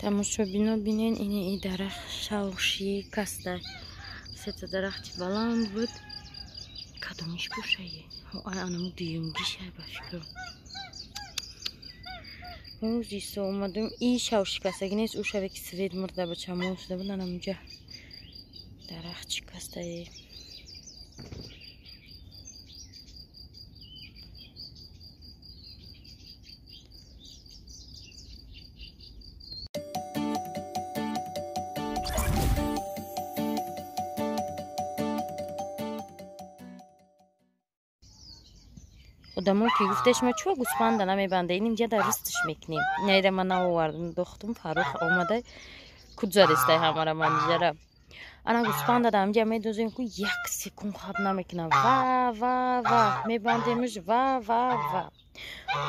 Тамошобино, бинен, ини и дарахт шавши каста. Сета дарахти баланд буд. Кадомиш бошае? Ай, анаму дуюмгишай, ба фикрам. Рӯзи омадум, и шавшикастагӣ нест, ӯ шаве ки свет мурда ба чамон шуда буд, анамуҷа дарахт шикастае. Одамо ки гуфтеш, ма чӯ гӯсфанда намебанда, ин инҷа дар рустш мекунем. Найра ма наовардам, дохтум Фарух омада куд задестай ҳамара манижара. Ана гӯсфанда дар инҷа медозем, ку як секунд хаб намекунам. Ва ва ва мебандемш, ва ва ва.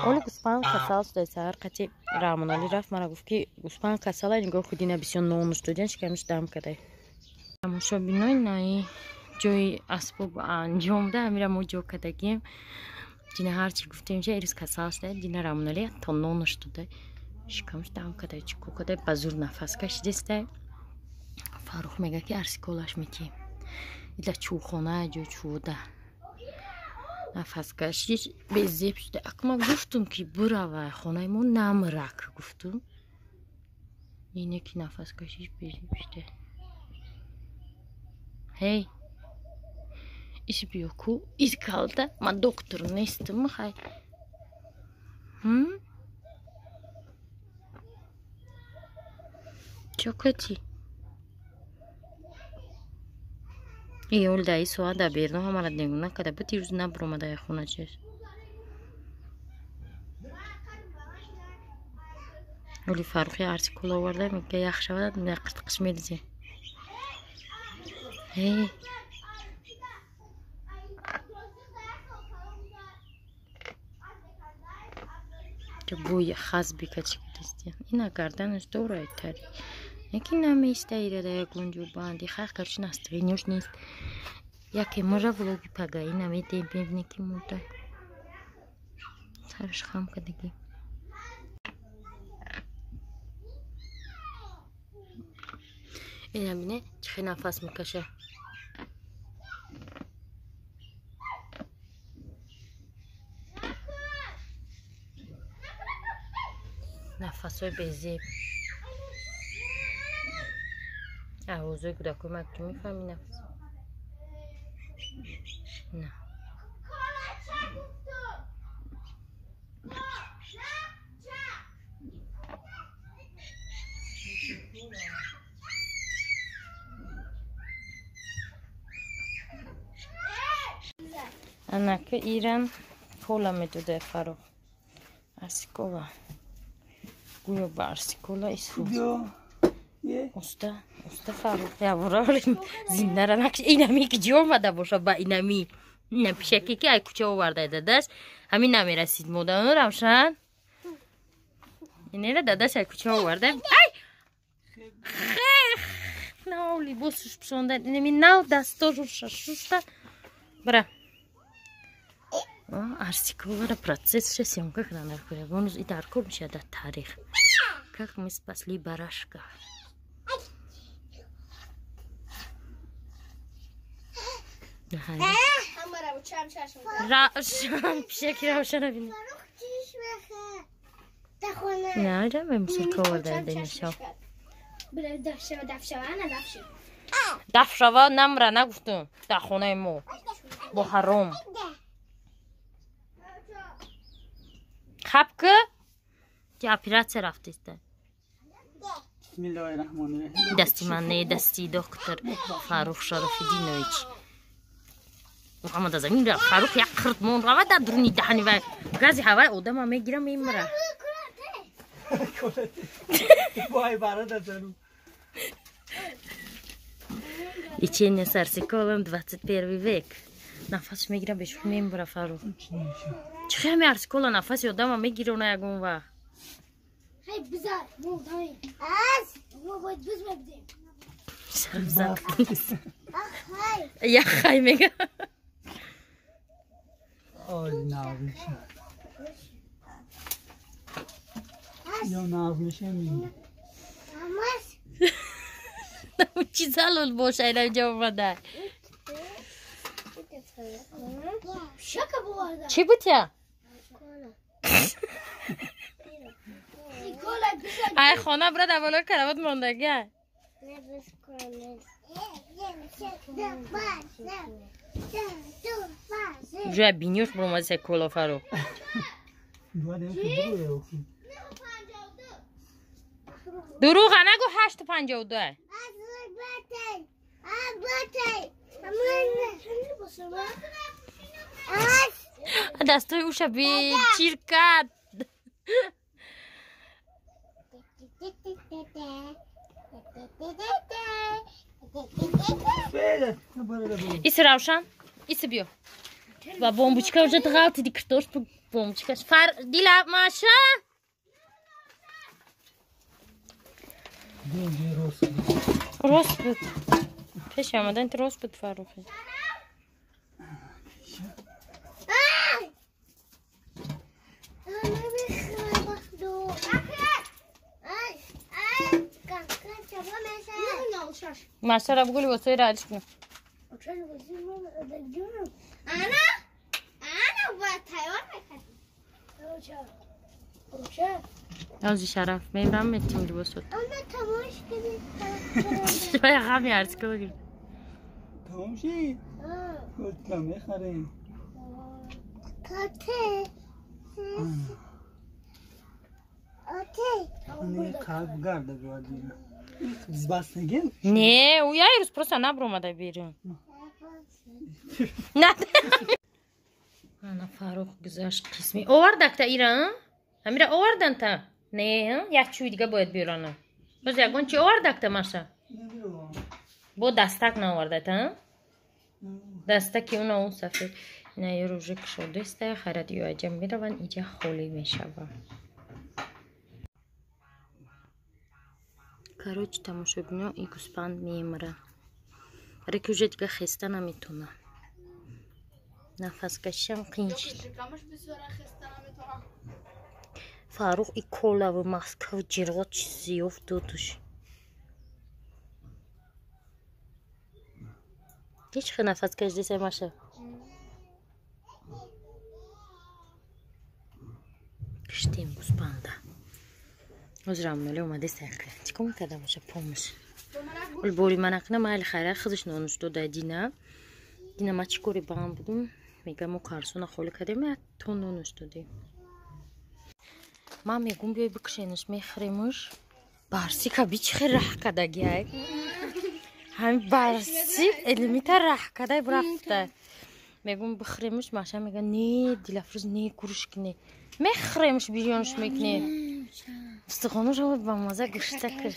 Оли гӯсфанд касал шуда, саҳар қати Раҳмоналӣ рафт, мара гуфт, ки гӯсфанд касала, нигоҳ кудина бисёр нонуш додиан, шикамиш дам кадай. Тамошобинои, наи ҷои асбоб анҷомда, ҳамира мо ҷо кардагием. Дина ҳарчи гуфтем, ша ирӯз касал шуда, дина Рамоналӣ то нонуш дода, шикамш дам кадай, чико кадай, ба зур нафас кашидестай. Фаррух мега, ки арсиколаш метиҳем. Ила чӯхона ҷо чӯда. Нафас кашиш безеб шуда. Акма гуфтум, ки бурава хонаи мо намрак гуфтум. Ине ки нафас кашиш безеб шуда. Ҳей, ис биё ку, ис калта, ман доктор нестам, хай. Чо кати? Иёл даи соат дар берун ҳамара нигоҳ накарда буд, ирӯз набуромада я хоначаш. Оли Фаррухи арсикол оварда, мега ях шавад, қиртқиш мерезем. Эй, бӯи хаз бикачи кудистия. Ина гарданаш дорай тари. Яки намеиста ирада ягон ҷо банди. Хай, короче, настроениёш нест. Яке мора влоги пагаи намедем, мебине ки мурда. Сараш хам кардагӣ. Ина бине, чӣ хел нафас мекаша. Нафасҳои безеб. Овозҳои кӯдакои ма ту мефаҳмӣ нафас? На. Анака Иран кола медода Фаррух. Арсикола. Гӯё ба арсикола исфуд. Уста, уста Фаррух, явора зиндара накш, инами ки ҷо омада боша ба инами. Ина пишаке ки ай кӯча оварда дадаш, ҳамин намерасид мода Равшан. Инера дадаш ай кӯча оварда. Ай! Хех! Нав либосш пӯшонда, инами нав дастошу шуста. Бара. Арсиколара процессша съёмка кардан дар кӯра. Бонус и дар кор мешавад дар таърих. Как мы спасли барашка. Равшан, пишаки Равшана бинед. Не, ҷамъ мусурка оварда денишав. Даф шава, намра нагуфтум дар хонаи мо. Бо ҳаром. Хаб ки ки оператсия рафтеста. Дасти ман не, дасти доктор Фаррух Шарофиддинович. Муҳаммад аз замин Фаррух як қиртмон равад дар дуруни даҳани вай. Гази ҳавай одама мегира, мемира. Вай барада зару. Лечение с арсиколом, 21 век. Нафасш мегира, бешух мембара Фаррух. Чӣ ҳами арсикола нафаси одама мегирона ягон вақт? Хай бизар, мо даем. Аз, мо бояд биз мебидем. Сарзад. Ях хай мега. Ой, нав меша. Ё нав меша ми. Чӣ залол боша ина ҷо омада. Чӣ буд я? Ай хона бира дар болои каравот мондагӣ. Ҷоя бинёш буромадиса кола Фарух. Дурӯға нагӯ 8:52. Дастои уша бечир кард. Иси Равшан, иси биё. Ба бомбочка уже ғалтиди киртош бомбочкаш. Фар дила Маша. Рост буд. Пеши омадан ти рост буд Фаррухи. Машара бугу либосҳои ралиш кунам. Ози шараф мебрам метим либосот. Ғами арзика бигир. Тамом шид? Гуфтам мехарем. Не, ӯ як рӯз просто набуромада берун. Ана Фаррух гузашт қисми. Овардакта ира, ҳамира оварданта? Не, як чӯи дига бояд биёрана. Боз ягон чи овардакта Маша? Бо дастак наовардата, дастаки уна он сафед. Ина ёро уже кушодаиста, хайрат ё аҷа мераванд, иҷа холӣ мешава. Короче, тамошобино и гӯспанд мемра. Барои ки уже дига хеста наметона. Нафаскашиам қин шид. Фаррух и колаву маскаву ҷирғо чиз зиёфт додуш. Ҳеҷ хел нафас кашидисай Маша? Киштем гӯспанда. Ҳозир амоналӣ омадеста чӣ кор мекарда Маша помуш? Ол бори манақина майли хайра худаш нонуш дода дина. Дина ма чӣ кори баам будум? Мега мо карсона холӣ кардем, як то нонуш додем. Ман мегум биёй бикушенаш, мехӯремуш. Барсика би чӣ хел раҳ кардагиай? Ҳамин барсик элемита раҳ кардай рафта. Мегум бихӯремуш, Маша мега не, Дилафрӯз не, гурӯш кне. Мехӯремуш, бирёнш мекунем. Устухонашо ба маза гӯшта кир.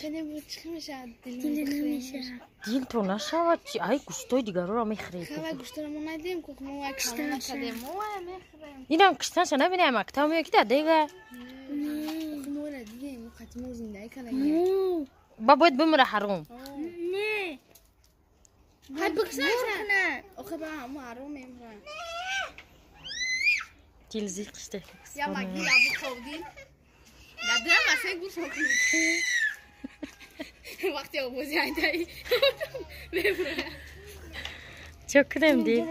Дил то нашавад чи? Ай гӯштои дигарро мехӯред. Инам киштанша набинем, мактаб меояд ки дар дега. Ба бояд бимира ҳаром. Дил зиқ шуда. Чӣ кунем дил?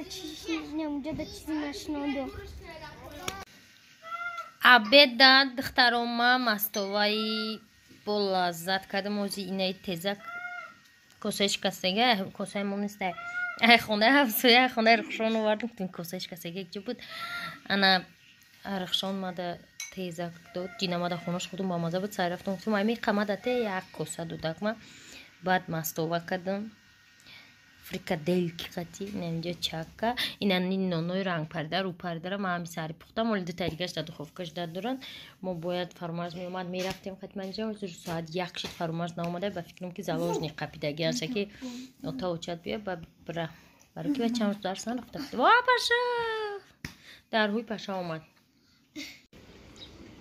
Обеда духтарома мастоваи бо лаззат кардам. Ози инаи тезак косаи шикастага, косаи мо нест. Ай хонаи ҳамсоя, хонаи Рухшон овардам, гуфтем косаи шикастага якҷо буд. Ана Рухшон мада тезак дод, дина мада хонаш худум ба маза буд, сар рафтам гуфтам ай меқамада те як коса додакма. Баъд мастова кардам. Фрикаделки қати, инҷо чака, ина нонои рангпарда, рӯпардара ман ҳами сари пухтам, оли дутаи дигараш дар духовкаш дар доранд. Мо бояд Фарумарз меомад, мерафтем хатман ҷо, соат 1 шид Фарумарз наомада, ба фикрам ки заложник қапидагианша ки ота очад бия ба бира. Барои ки ба чанд рӯз дарс нарафта буд. Ва паша! Дарҳои паша омад.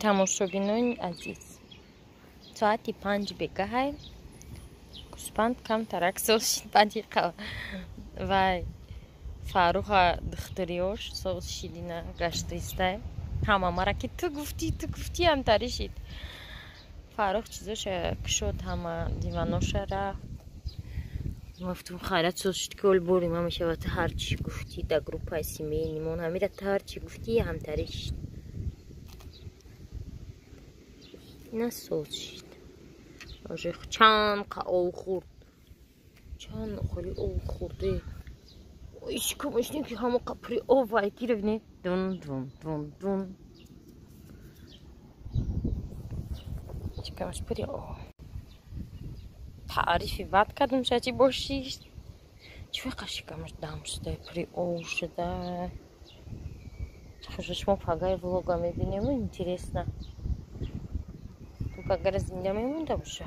Тамошобинони азиз, соати 5 бегаҳай. Гӯспанд камтарак сол шид баъди вай Фарруха духтуриёш сол шидина гаштаистай. Ҳама мара ки ту гуфтӣ, ту гуфтӣ ҳамтарӣ шид. Фаррух чизоша кушод, ҳама диваноша рафт. Ма гуфтам, хайрат, соз шуд, ки ол бори ма мешавад. Ту ҳарчи гуфтӣ, дар группаи семейный мон ҳамира, ту ҳарчи гуфтӣ, ҳамтари шид. На, соз шид. Чанд қа ов хӯрд, чанд холи ов хӯрде. Ишкамаш не, ки ҳамо қа пури ов вай гирифт, не, дун дун дун дун, шикамаш пури ов. Таърифи бад кардам, шачи боши, чӣ қа шикамаш дам шуда, пури ов шуда. Хушо, шумо пагаи влога мебинем. Интересно, пагара зинда мемонда боша.